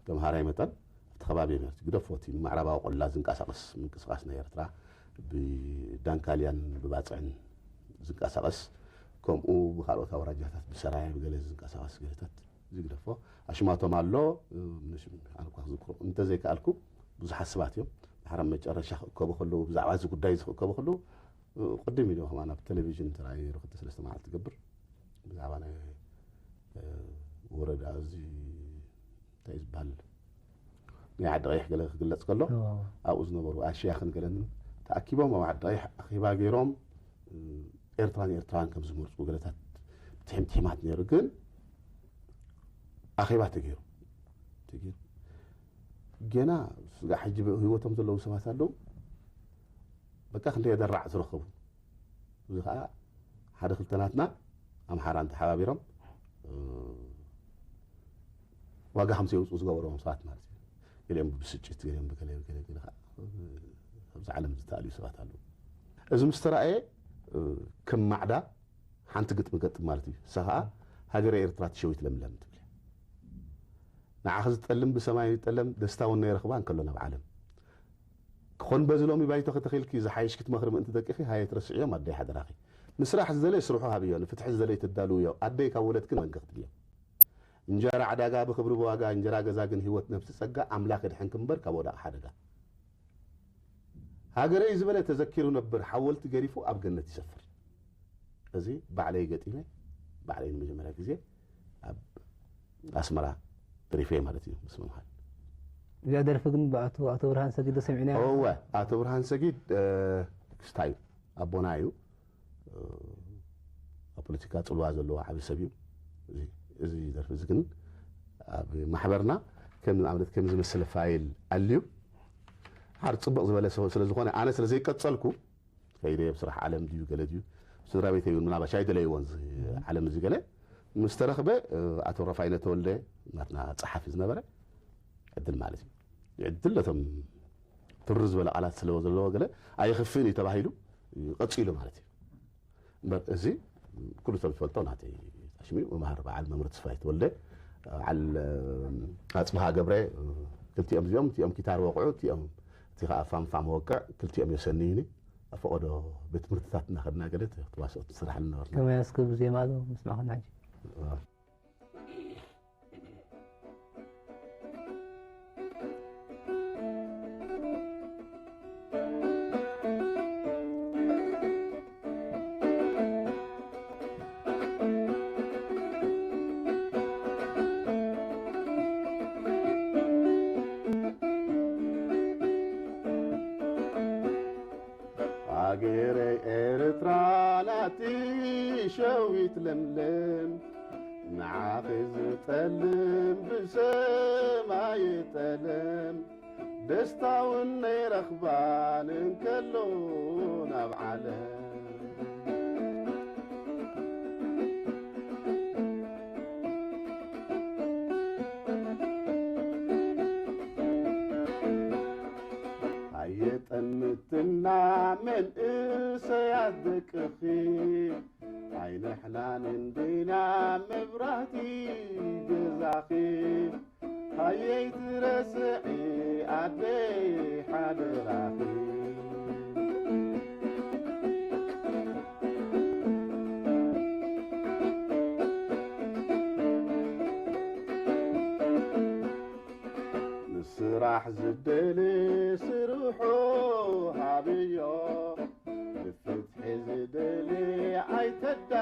ተምሃራይ መጠን ኣብቲ ከባቢ ማለት እዩ። ግደፎ እቲ ምዕራባዊ ቆላ ዝንቀሳቐስ ምንቅስቓስ ናይ ኤርትራ ብዳንካልያን ብባፅዕን ዝንቀሳቐስ፣ ከምኡ ብካልኦት ኣውራጃታት ብሰራየ ብገለ ዝንቀሳቐስ ገለታት ዝግደፎ ኣሽማቶም ኣሎ። ኣነኳ ክዝክሮ እንተዘይከኣልኩ ብዙሓት ሰባት እዮም ድሓር ኣብ መጨረሻ ክእከቡ ከለዉ፣ ብዛዕባ እዚ ጉዳይ እዚ ክእከቡ ከለዉ ቅድም ኢሉ ከማን ኣብ ቴሌቪዥን ተራእዩ ርክብቲ ሰለስተ መዓልቲ ትገብር ብዛዕባ ናይ ወረዳ እዚ እንታይ ዝበሃል ናይ ዓዲ ቀይሕ ገለ ክግለፅ ከሎ ኣብኡ ዝነበሩ ኣሽያኽን ገለን ተኣኪቦም ኣብ ዓዲ ቀይሕ ኣኼባ ገይሮም ኤርትራን ኤርትራን ከም ዝመርፁ ገለታት ትሒም ትሒማት ነይሩ። ግን ኣኼባ ተገይሩ ተገይሩ ገና ስጋ ሕጂ ህይወቶም ዘለዉ ሰባት ኣለዉ። በቃ ክንደይ ደራዕ ዝረኸቡ እዚ ከዓ ሓደ ክልተ ናትና ኣምሓራን ተሓባቢሮም ዋጋ ከም ዘውፅኡ ዝገበርዎም ሰባት ማለት እዩ። ገሊኦም ብብስጭት፣ ገሊኦም ብገለ ገለ ገለ ከዓ ኣብዚ ዓለም ዝተኣልዩ ሰባት ኣለዉ። እዚ ምስ ተረኣየ ከም ማዕዳ ሓንቲ ግጥሚ ገጥም ማለት እዩ። እሳ ከዓ ሃገረ ኤርትራ ትሸዊት ለምለም ትብል እያ። ንዓኺ ዝጠልም ብሰማይ ይጠለም ደስታ እውን ነይረኽባ እንከሎ ናብ ዓለም ክኾን በዚ ሎሚ ባይቶ ከተኺልኪ ዝሓይሽ ክትመኽሪ ምእንቲ ደቅኺ ሃየ ትረስዕዮም ኣደይ ሓደራኺ። ንስራሕ ዝደለየ ስርሑ ሃብዮ፣ ንፍትሒ ዝደለየ ተዳልውዮ። ኣደይ ካብ ወለድክን መንገኽትልዮ። እንጀራ ዕዳጋ ብኽብሪ ብዋጋ፣ እንጀራ ገዛ ግን ህይወት ነብሲ ጸጋ፣ ኣምላኽ የድሕንኪ እምበር ካብ ወዳቕ ሓደጋ። ሃገረይ ዝበለ ተዘኪሩ ነብር፣ ሓወልቲ ገዲፉ ኣብ ገነት ይሰፍር። እዚ ባዕለይ ገጢመ፣ ባዕለይ ንመጀመርያ ግዜ ኣብ ኣስመራ ደሪፈ ማለት እዩ ምስ መምሃል። እዚኣ ደርፊ ግን ብኣቶ ኣቶ ብርሃን ሰጊድ ዶ ሰሚዕናዮ? እወ፣ ኣቶ ብርሃን ሰጊድ ክስታይ ኣቦና እዩ። ኣብ ፖለቲካ ፅልዋ ዘለዎ ዓብዪ ሰብ እዩ። እዚ ደርፊ እዚ ግን ኣብ ማሕበርና ከም ኣብነት ከም ዝመስለ ፋይል ኣልዩ ሓደ ፅቡቕ ዝበለ ሰብ ስለ ዝኾነ ኣነ ስለ ዘይቀፀልኩ ከይደ ኣብ ስራሕ ዓለም ድዩ ገለ ድዩ ስድራ ቤተይ እውን ምናባሽ ኣይደለይዎን ዓለም እዚ ገለ ምስ ተረኽበ ኣቶ ረፋይነ ተወልደ ናትና ፀሓፊ ዝነበረ ዕድል ማለት እዩ። ዕድል ነቶም ትርር ዝበለ ቃላት ስለ ዘለዎ ገለ ኣይኽፍእን እዩ ተባሂሉ ቀፂሉ ማለት እዩ። እምበር እዚ ኩሉ ሰብ ዝፈልጦ ናተይ ታሽሚ መምሃር በዓል መምህር ተስፋይ ተወልደ በዓል ኣፅብሃ ገብረ ክልቲኦም እዚኦም እቲኦም ኪታር ወቕዑ እቲኦም እቲ ከዓ ፋምፋም ወቅዕ ክልቲኦም የሰንዩኒ ኣብ ፈቐዶ ቤት ትምህርትታት እናኸድና ገለ ተዋስኦ ትስራሕ ነበርና። ከመይ እስኪ ብዜማ ዶ ምስማዕኹም ሕጂ? ሃገረይ ኤርትራ ናቲ ሸዊት ለምለም ንዓኺ ዝጠልም ብሰማይ ይጠልም፣ ደስታውን ነይረኽባን እንከሎ ናብ ዓለም። ኣየጠምትና መንእሰያት ደቅኺ፣ ኣይንሕናን እንዲና መብራህቲ ገዛኺ፣ ሃየይ ትረስዒ ኣደይ ሓደራኺ። ንስራሕ ዝደሊ ስርሑ ሃብዮ፣ ንፍትሒ ዝደሊ ኣይተዳልውዮ፣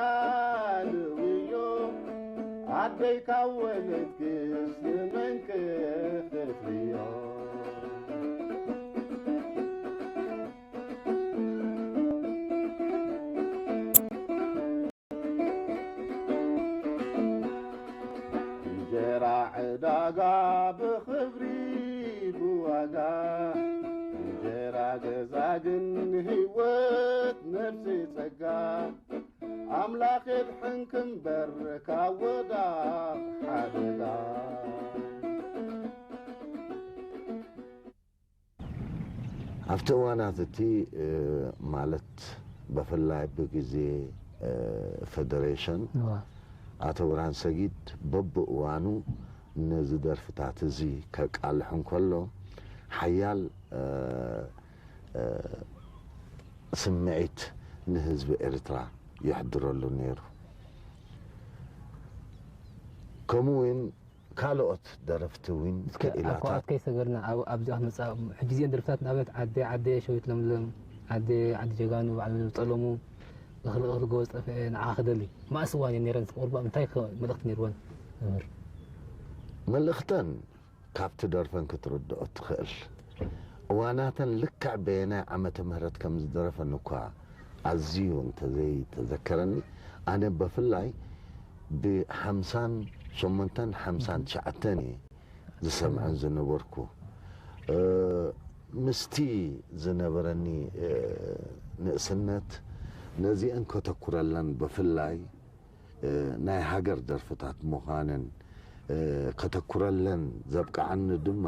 ኣደይ ካብ ወለድክስ ንመን ክኽፍልዮ? እንጀራ ዕዳጋ ብኽብሪ ብዋጋ፣ እንጀራ ገዛ ግን ህይወት ነፍሲ ጸጋ። ኣምላኽ የድሕንኪ እምበር ካብ ወዳቕ ሓደጋ። ኣብቲ እዋናት እቲ፣ እ፣ ማለት ብፍላይ ብግዜ፣ እ፣ ፈደሬሽን፣ እዋ። ኣቶ ብርሃን ሰጊድ በብእዋኑ ነዚ ደርፍታት እዚ ከቃልሕ እንከሎ፣ ሓያል፣ እ፣ እ፣ ስምዒት ንህዝቢ ኤርትራ የሕድረሉ ነይሩ። ከምኡ እውን ካልኦት ደረፍቲ እውን እስከ ኣብ ክኢላታት ከዋት ከይሰገርና፣ ኣብ-፣ ኣብዚ ኣፍ መጻ-፣ ሕጂ እዚአን ደርፍታት ንኣብነት ዓደ፣ ዓደ ሸዊት ለምለም፣ ዓደ፣ ዓዲ ጀጋኑ፣ ባዕሉ ዝጠለሙ፣ እኽሊ፣ እኽሊ ጎበዝ ጠፍአ፣ ንዓ ክደሊ። መኣስ እዋን እየን ነይረን? ቁርባ እንታይ ከ መልእኽቲ ነይርወን? መምህር። መልእኽተን ካብቲ ደርፈን ክትርድኦ ትኽእል። እዋናተን ልክዕ በየናይ ዓመተ ምህረት ከም ዝደረፈን እኳ ኣዝዩ እንተዘይተዘከረኒ፣ ኣነ በፍላይ ብሓምሳን ሸሞንተን ሓምሳን ትሽዓተን እየ ዝሰምዐን ዝነበርኩ። እ፣ ምስቲ ዝነበረኒ፣ እ፣ ንእስነት ነዚአን ከተኩረለን ብፍላይ፣ እ፣ ናይ ሃገር ደርፍታት ምዃነን፣ እ፣ ከተኩረለን ዘብቅዓኒ ድማ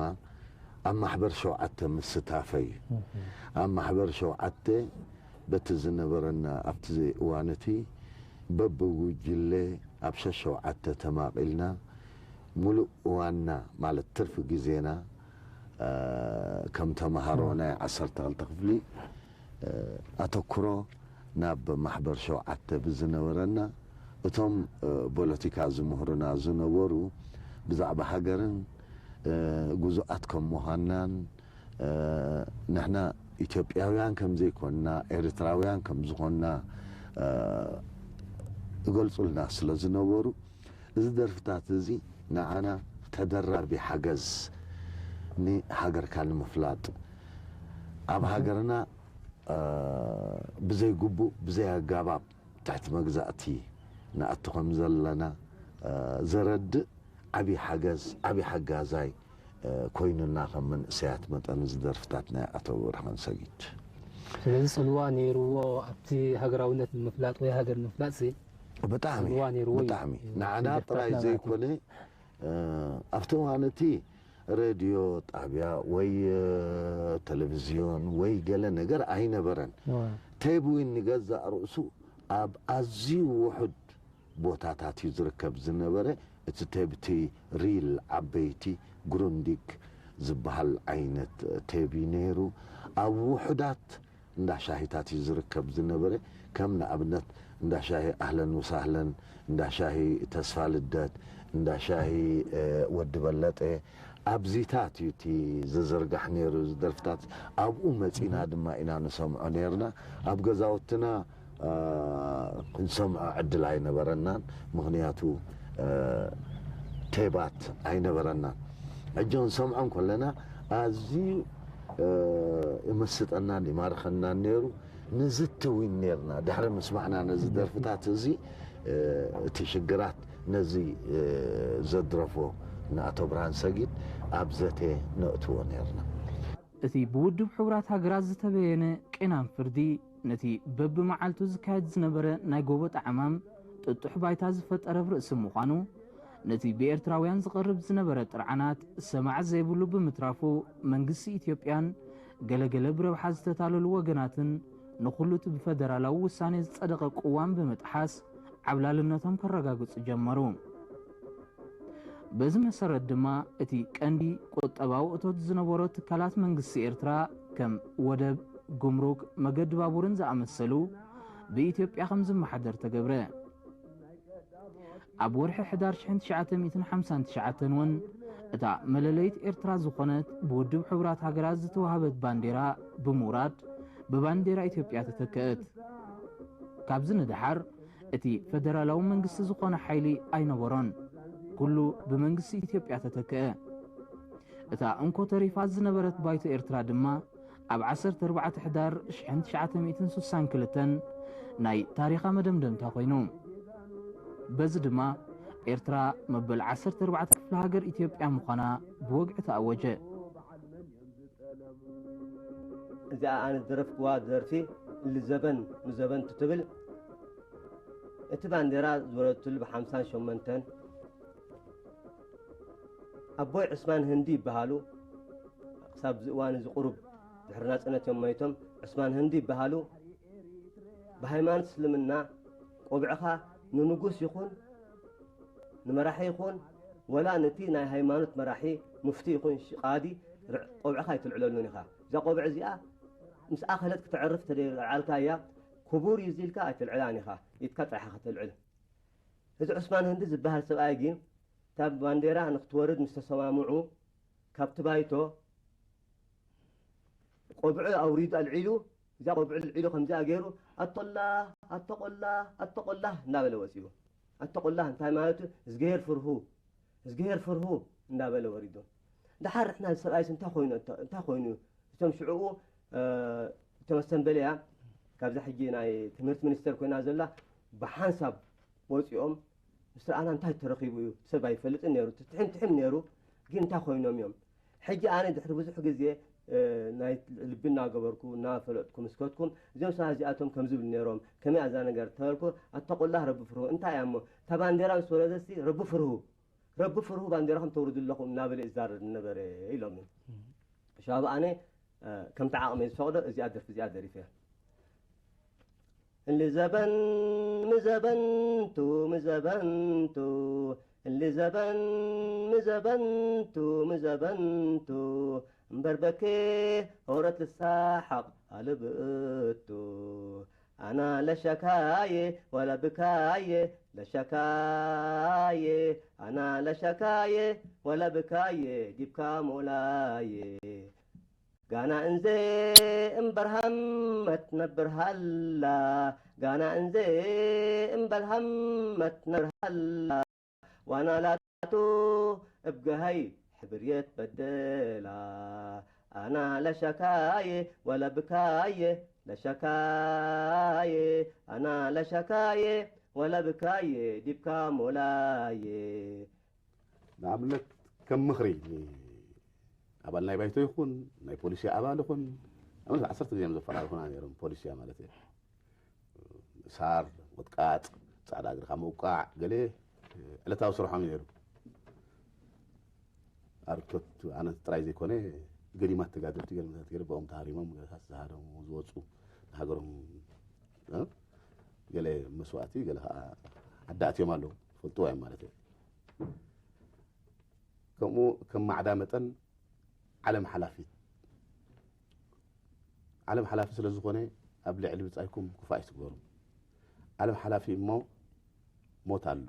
ኣብ ማሕበር ሸውዓተ ምስታፈይ እዩ። እህ። ኣብ ማሕበር ሸውዓተ በቲ ዝነበረና ኣብቲ እዋን እቲ በብጉጅለ ኣብ ሸሸውዓተ ተማቒልና፣ ሙሉእ እዋንና ማለት ትርፊ ግዜና፣ እ፣ ከም ተምሃሮ እዋ። ናይ ዓሰርተ ክልተ ክፍሊ፣ እ፣ ኣተኩሮ ናብ ማሕበር ሸውዓተ ብዝነበረና፣ እቶም፣ እ፣ ፖለቲካ ዝምህሩና ዝነበሩ ብዛዕባ ሃገርን፣ እ፣ ግዙኣት ከም ምዃንናን፣ እ፣ ንሕና ኢትዮጵያውያን ከም ዘይኮንና፣ ኤርትራውያን ከም ዝኾንና፣ እ፣ ይገልጹልና ስለ ዝነበሩ፣ እዚ ደርፍታት እዚ ንዓና ተደራቢ ሓገዝ ንሃገርካ ንምፍላጥ፣ ኣብ ሃገርና፣ እ፣ ብዘይ ግቡእ፣ ብዘይ ኣጋባብ ትሕቲ መግዛእቲ ንኣቱ ከም ዘለና፣ እ፣ ዘረድእ ዓቢ ሓገዝ፣ ዓቢ ሓጋዛይ፣ እ፣ ኮይኑና ከም መንእሰያት መጠን እዚ ደርፍታት ናይ ኣቶ ብርሃን ሰጊድ። ስለዚ ጽልዋ ነይርዎ ኣብቲ ሃገራውነት ንምፍላጥ ወይ ሃገር ንምፍላጥ ሲ ብጣዕሚ፣ ጽልዋ ነይርዎ እዩ። ብጣዕሚ። ንዓና ጥራይ ዘይኮነ፣ እ፣ ኣብቲ እዋን እቲ ሬድዮ ጣብያ ወይ፣ እ፣ ቴሌቪዝዮን ወይ ገለ ነገር ኣይነበረን። እዋ። ቴብ እውን ንገዛእ ርእሱ ኣብ ኣዝዩ ውሑድ ቦታታት እዩ ዝርከብ ዝነበረ። እቲ ቴብ እቲ ሪል ዓበይቲ ግሩንዲግ ዝበሃል ዓይነት ቴብ እዩ ነይሩ። ኣብ ውሑዳት እንዳ ሻሂታት እዩ ዝርከብ ዝነበረ። ከም ንኣብነት እንዳ ሻሂ ኣህለን ወሳህለን፣ እንዳ ሻሂ ተስፋ ልደት፣ እንዳ ሻሂ፣ እ፣ ወዲ በለጠ፣ ኣብዚታት እዩ እቲ ዝዝርጋሕ ነይሩ፣ እዚ ደርፍታት። ኣብኡ መጺና ድማ ኢና ንሰምዖ ነይርና። ኣብ ገዛውትና፣ እ፣ ክንሰምዖ ዕድል ኣይነበረናን፣ ምኽንያቱ፣ እ፣ ቴባት ኣይነበረናን። ሕጂ ክንሰምዖ እንከለና ኣዝዩ፣ እ፣ ይመስጠናን ይማርኸናን ነይሩ። ንዝቲ እውን ነይርና። ድሕሪ ምስማዕና ነዚ ደርፍታት እዚ፣ እ፣ እቲ ሽግራት ነዚ ዘድረፎ ንኣቶ ብርሃን ሰጊድ ኣብ ዘተ ነእትዎ ነርና። እቲ ብውድብ ሕቡራት ሃገራት ዝተበየነ ቄናን ፍርዲ ነቲ በብመዓልቱ ዝካየድ ዝነበረ ናይ ጎቦ ጣዕማም ጥጡሕ ባይታ ዝፈጠረ ርእሲ ምዃኑ፣ ነቲ ብኤርትራውያን ዝቐርብ ዝነበረ ጥርዓናት ሰማዕ ዘይብሉ ብምትራፉ፣ መንግስቲ ኢትዮጵያን ገለገለ ብረብሓ ዝተታለሉ ወገናትን ንኹሉ እቲ ብፈደራላዊ ውሳኔ ዝጸደቐ ቅዋም ብምጥሓስ ዓብላልነቶም ከረጋግጹ ጀመሩ። በዚ መሰረት ድማ እቲ ቀንዲ ቁጠባዊ እቶት ዝነበሮ ትካላት መንግስቲ ኤርትራ ከም ወደብ፣ ጉምሩክ፣ መገዲ ባቡርን ዝኣመሰሉ ብኢትዮጵያ ከም ዝመሓደር ተገብረ። ኣብ ወርሒ ሕዳር ሽሕን ትሽዓተ ሚእትን ሓምሳን ትሽዓተን እውን እታ መለለይት ኤርትራ ዝኾነት ብውድብ ሕቡራት ሃገራት ዝተዋህበት ባንዴራ ብምውራድ ብባንዴራ ኢትዮጵያ ተተክአት። ካብዚ ንደሓር እቲ ፈደራላዊ መንግስቲ ዝኾነ ሓይሊ ኣይነበሮን። ኩሉ ብመንግስቲ ኢትዮጵያ ተተክአ። እታ እንኮ ተሪፋ ዝነበረት ባይቶ ኤርትራ ድማ ኣብ ዓሰርተ ኣርባዕተ ሕዳር ሽሕን ትሽዓተ ሚእትን ስሳን ክልተን ናይ ታሪኻ መደምደምታ ኮይኑ። በዚ ድማ ኤርትራ መበል ዓሰርተ ኣርባዕተ ክፍለ ሃገር ኢትዮጵያ ምዃና ብወግዒ ተኣወጀ። እዚኣ ኣነ ዝደረፍክዋ ደርፊ እሊ ዘበን ምዘበን ትብል እቲ ባንዴራ ዝወረድትሉ ብሓምሳን ሸሞንተን ኣቦይ ዑስማን ህንዲ ይበሃሉ። ክሳብ እዚ እዋን እዚ ቁሩብ ድሕሪ ናጽነት እዮም መይቶም። ዑስማን ህንዲ ይበሃሉ። ብሃይማኖት እስልምና ቆብዕኻ ንንጉስ ይኹን ንመራሒ ይኹን ወላ ነቲ ናይ ሃይማኖት መራሒ ሙፍቲ ይኹን ቃዲ ቆብዕኻ ኣይትልዕለሉን ኢኻ። እዛ ቆብዕ እዚኣ ምስ ኣኸለት ክተዕርፍ ተደልዓልካ እያ። ክቡር እዩ ኢልካ ኣይትልዕላን ኢኻ። ኢድካ ጥራሕ ኢኻ ተልዕል። እዚ ዑስማን ህንዲ ዝበሃል ሰብኣይ ግን እታ ባንዴራ ንክትወርድ ምስ ተሰማምዑ ካብቲ ባይቶ ቆብዑ ኣውሪዱ ኣልዒሉ እዛ ቆብዑ ልዒሉ ከምዚኣ ገይሩ ኣቶላ ኣተቆላ ኣተቆላ እናበለ ወፂኡ። ኣተቆላ እንታይ ማለቱ? እዝግሄር ፍርሁ እዝግሄር ፍርሁ እንዳበለ ወሪዱ። ደሓር ንሕና ሰብኣይስ እንታይ ኮይኑ እንታይ ኮይኑ እቶም ሽዕኡ እቶም ኣስተንበለያ ካብዛ ሕጂ ናይ ትምህርቲ ሚኒስተር ኮይና ዘላ ብሓንሳብ ወፂኦም ምስ ረኣና እንታይ ተረኺቡ እዩ ሰብ ኣይፈልጥን ነይሩ ትሕም ትሕም ነይሩ። ግን እንታይ ኮይኖም እዮም? ሕጂ ኣነ ድሕሪ ብዙሕ ግዜ ናይ ልቢ እናገበርኩ እናፈለጥኩ ምስ ከድኩም እዚኦም ሰባት እዚኣቶም ከም ዝብል ነይሮም ከመይ ኣዛ ነገር ተበልኩ። ኣተቆላህ ረቢ ፍርሁ እንታይ እያ እሞ እታ ባንዴራ ምስ ወረደሲ ረቢ ፍርሁ ረቢ ፍርሁ ባንዴራኹም ተውርዱ ኣለኹም እናበለ ይዛረብ ነበረ ኢሎም። ሻብ ኣነ ከምቲ ዓቕመይ ዝፈቕዶ እዚኣ ደርፊ እዚኣ ደሪፈ። እሊ ዘበን ምዘበንቱ ምዘበንቱ እሊ ዘበን ምዘበንቱ ምዘበንቱ እምበር በኬ ሆረት ልሳሓቕ ኣልብእቱ ኣና ለሸካየ ወላ ብካየ ለሸካየ ኣና ለሸካየ ወላ ብካየ ዲብካ ሞላየ ጋና እንዘ እምበር ሃመት ነብር ሃላ ጋና እንዘ እምበር ሃመት ነብር ሃላ ዋና ላቱ እብ ገሃይ ሕብርየት በደላ ኣና ለሸካየ ወላ ብካየ ለሸካየ ኣና ለሸካየ ወላ ብካየ ዲብካ ሞላየ። ንኣብነት ከም ምኽሪ ኣባል ናይ ባይቶ ይኹን ናይ ፖሊሲ ኣባል ይኹን ኣብነት ዓሰርተ ግዜ እዮም ዘፈራርሑና ነይሮም። ፖሊሲያ ማለት እየ። ሳር፣ ወጥቃጥ፣ ጻዕዳ እግርኻ ምውቃዕ፣ ገለ ዕለታዊ ስርሖም እዩ ነይሩ። ኣርቶት ኣነ ጥራይ ዘይኮነ ገዲማት ተጋደልቲ ገለመታት ገለ ብኦም ተሃሪሞም ገለታት ዝሃረሙ ዝወፁ ንሃገሮም እ? ገለ መስዋእቲ ገለ ከዓ ዓዲ ኣትዮም ኣለዉ ፈልጥዎ እዮም ማለት እዩ። ከምኡ ከም ማዕዳ መጠን ዓለም ሓላፊት ዓለም ሓላፊ ስለ ዝኾነ ኣብ ልዕሊ ብጻይኩም ክፉእ ኣይትግበሩ። ዓለም ሓላፊ እሞ ሞት ኣሎ።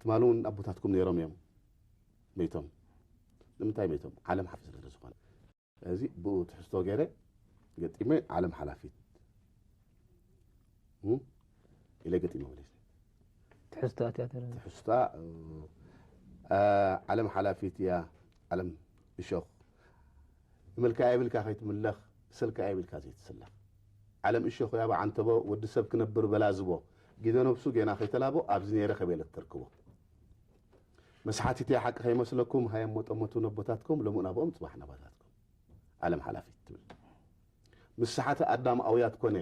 ትማሊ እውን ኣቦታትኩም ነይሮም እዮም መይቶም። ንምንታይ መይቶም? ዓለም ሓላፊ ስለ ዝኾነ። እዚ ብኡ ትሕዝቶ ገይረ ገጢመ ዓለም ሓላፊት እም? ኢለ ገጢመ መሊሰ። ትሕዝቶ ኣትያ ተረ ትሕዝታ እ፣ ዓለም ሓላፊት እያ። ዓለም እሾኽ እመልካ የብልካ ከይትምለኽ እሰልካ የብልካ ዘይትስለኽ። ዓለም እሾኽ እያ ብዓንተቦ ወዲ ሰብ ክነብር በላዝቦ ግደ ነብሱ ጌና ከይተላቦ ኣብዚ ነይረ ከቤለት ተርክቦ። መስሓቲት እያ ሓቂ ከይመስለኩም፣ ሃየም ሞጠሞቱ ነቦታትኩም፣ ለሙእ ናብኦም ጽባሕ ናባታትኩም። ዓለም ሓላፊት ትብል። ምስ ሰሓተ ኣዳም ኣውያት ኮነ፣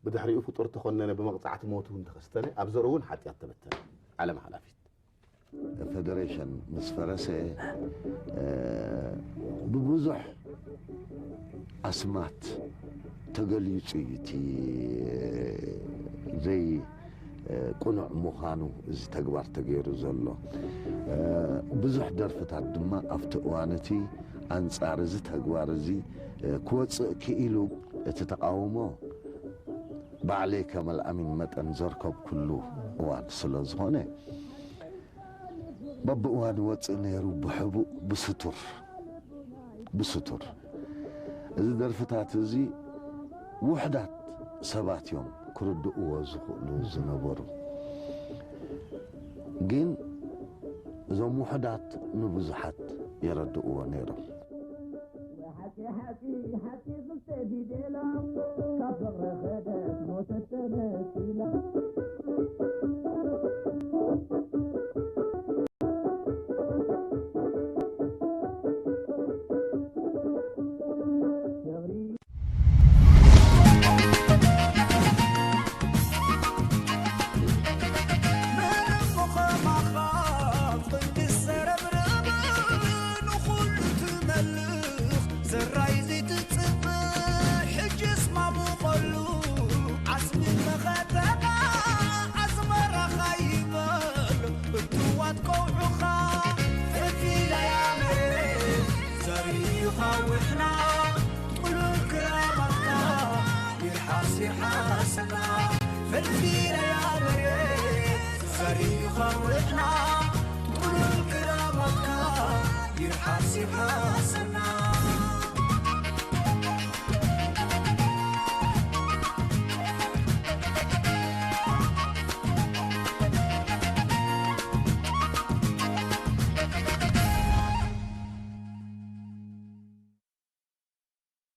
ብድሕሪኡ ፍጡር ተኾነነ፣ ብመቕጻዕቲ ሞቱ እውን ተኸስተነ፣ ኣብ ዘርኡ እውን ሓጢኣት ተበተነ። ዓለም ሓላፊት። ፌደሬሽን ምስ ፈረሰ ብብዙሕ ኣስማት ተገሊጹ እዩ እቲ ዘይ ቅኑዕ ምዃኑ እዚ ተግባር ተገይሩ ዘሎ። ብዙሕ ደርፍታት ድማ ኣብቲ እዋን እቲ ኣንጻር እዚ ተግባር እዚ ክወፅእ ክኢሉ። እቲ ተቃውሞ ባዕለይ ከም ኣልኣሚን መጠን ዘርከብኩሉ እዋን ስለ ዝኾነ በብእዋን ይወፅእ ነይሩ ብሕቡእ ብስቱር ብስቱር። እዚ ደርፍታት እዚ ውሕዳት ሰባት እዮም ክርድእዎ ዝኽእሉ ዝነበሩ። ግን እዞም ውሕዳት ንብዙሓት የረድእዎ ነይሮም።